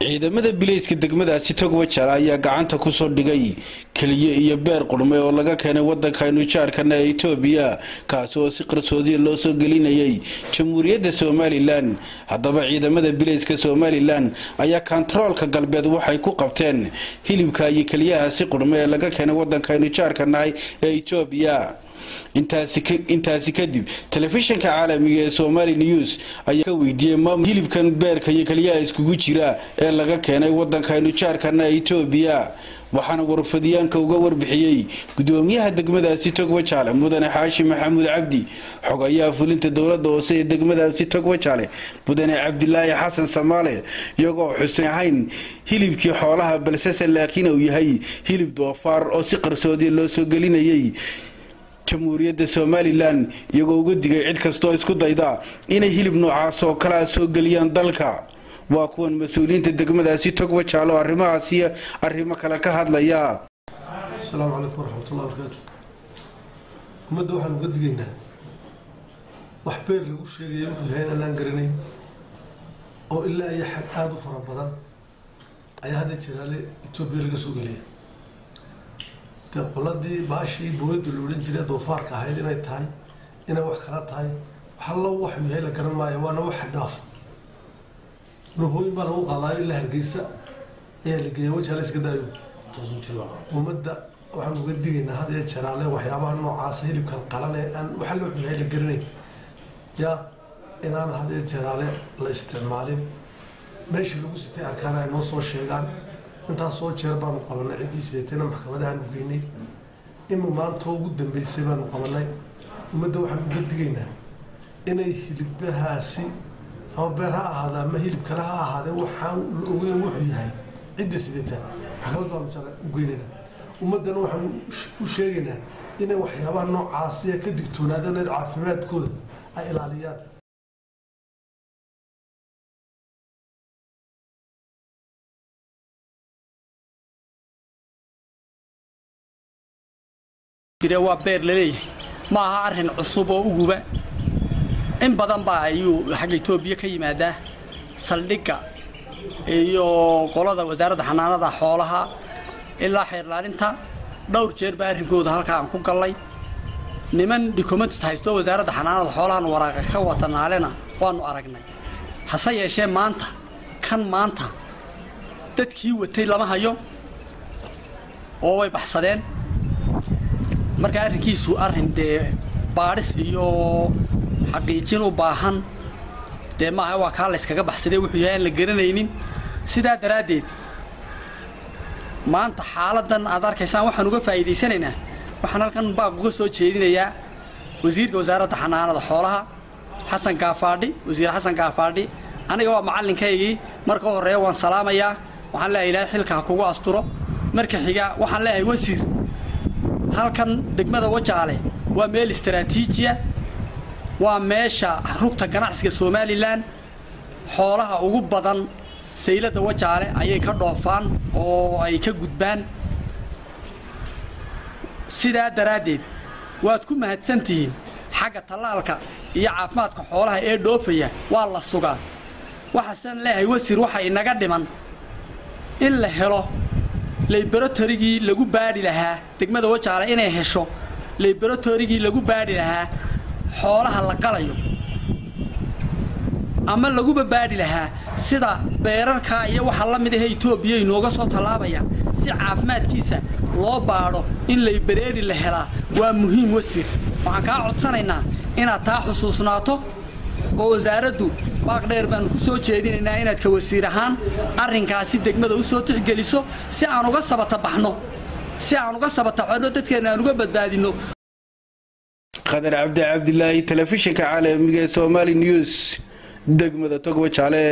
Ciidamada bilayska degmadaasi Togwajaale ayaa gacanta kusoo dhigay keliye iyo beer qurmay oo laga keenay wadankaynu jaarkana ee Itoobiya, kaasi oo si qarsoodiya loo soo gelinayay Jamhuuriyadda Somalilan. Haddaba ciidamada bilayska Somalilan ayaa kantaroolka galbeed waxay ku qabteen hilibka iyo keliyahaasi qurmay ee laga keenay wadankaynu jaarkanahay ee Itoobiya. Intaasi kadib telefishinka caalamiga ee Somali News ayaa ka weydiiyey maamul hilibkan beerka iyo keliyaha iskugu jira ee laga keenay wadankaynu jaarkana ee Itoobiya, waxaana warfadiyaanka uga warbixiyey gudoomiyaha degmadaasi Togwajaale Mudane Xaashi Maxamuud Cabdi, xogayaha fulinta dowladda hoose ee degmadaasi Togwajaale Mudane Cabdilaahi Xasan Samaale, iyagoo xusin ahayn hilibkii xoolaha balsese laakiin uu yahay hilib doofaar oo si qarsoodi loo soo gelinayay Jamhuuriyadda Somalilan, iyagoo uga digay cid kastoo isku dayda inay hilib noocaas oo kalea soo geliyaan dalka. Waa kuwan mas-uuliyiinta degmadaasi Togwajaale oo arrimahaas iyo arrimo kale ka hadlaya. Asalaamu calaykum waraxmatullahi barakaatu. Ummadda waxaan uga digaynaa wax beer lagu sheegaya wuxuu yahay in anaan garanayn oo ilaa iyo xad aada u fara badan ayaa hadda jiraale Etoobiya laga soo geliya. Dee qoladii baashii booyadda la odhan jiray doofaarka ahayd inay tahay, inay wax kala tahay, wax allo waxuu yahay la garan maayo, waana wax xad dhaafa. Nuhooyin baa lagu qaadaayo ilaa Hargeysa ayaa la geeya, Wajaale iska daayo. Ummadda waxaan uga digaynaa had iyo jeraale waxyaabaha noocaasa, hilibkan qalan ee aan waxa loo yahay la garanayn ya inaan had iyo jeraale la isticmaalin. Meesha lagu sitay arkaan ay noo soo sheegaan. Intaas soo jeer baanu qabanay ciddii sideetayna, maxkamadahaanu geynay. Ima maanta ugu dambeysay baanu qabanay. Ummadda waxaan uga digaynaa inay hilibbahaasi ama beer ha ahaada ama hilib kale ha ahaadee, waxaan la ogeyn wuxuu yahay cidda sideetaa maxkamad baanu jara u geynaynaa. Ummaddana waxaan u sheegaynaa inay waxyaabaha noocaasiya ka digtoonaadaan, inaad caafimaadkooda ay ilaaliyaan. Waa beer laleeyahay, ma aha arrin cusub oo uguba, in badan baa ayuu xagga Etoobiya ka yimaadaa. Saldhigga iyo qolada wasaaradda xanaanada xoolaha ilaa xeerlaalinta dhowr jeer baa arrinkooda halkaa aan ku gallay. Niman documents haysto wasaaradda xanaanada xoolahan waraaqa ka watanaalena waanu aragnay. Hase yeeshee maanta kan maanta dadkii watay lama hayo oo way baxsadeen. Marka arrinkiisu arrin dee baadhis iyo xaqiijin u baahan dee maaha, waa kaa layskaga baxsadee wuxuu yahay aan la garanaynin. Sidaa daraaddeed maanta xaaladdan aad arkaysaan waxaan uga faa'iidaysanaynaa, waxaan halkan baaq uga soo jeedinayaa wasiirka wasaaradda xanaanada xoolaha Xasan Gaafaadhi. Wasiir Xasan Gaafaadhi aniga waa macallinkaygii. Marka horreeya waan salaamayaa, waxaan leeyahay Ilaahay xilka ha kugu asturo. Marka xiga waxaan leeyahay wasiir, halkan degmada Wajaale waa meel istaraatiijiya, waa meesha rugta ganacsiga Somalilan. Xoolaha ugu badan sayladda Wajaale ayay ka dhoofaan oo ay ka gudbaan. Sidaa daraaddeed waad ku mahadsantihiin xagga tallaalka iyo caafimaadka xoolaha ee dhoofaya waa la sugaa. Waxaasan leeyahay wasiir, waxa inaga dhiman in la helo laboratorygii lagu baadhi lahaa, degmada Wajaale inay hesho laboratorygii lagu baadhi lahaa xoolaha la qalayo ama laguba baadhi lahaa sida beerarka iyo waxa la mid ahee Etoobiya inooga soo tallaabaya, si caafimaadkiisa loo baadho. In laboratory la helaa waa muhiim. Wasiir, waxaan kaa codsanaynaa inaad taa xusuusnaato oo wasaaraddu baaq dheer baanu ku soo jeedinaynaa inaad ka wasiir ahaan arrinkaasi degmada u soo tixgeliso, si aan uga sabata baxno, si aan uga sabataxno, dadkeenna aan uga badbaadinno. Qadar Cabdi Cabdilaahi, telefishinka caalamiga ee Somali News, degmada Togwajaale.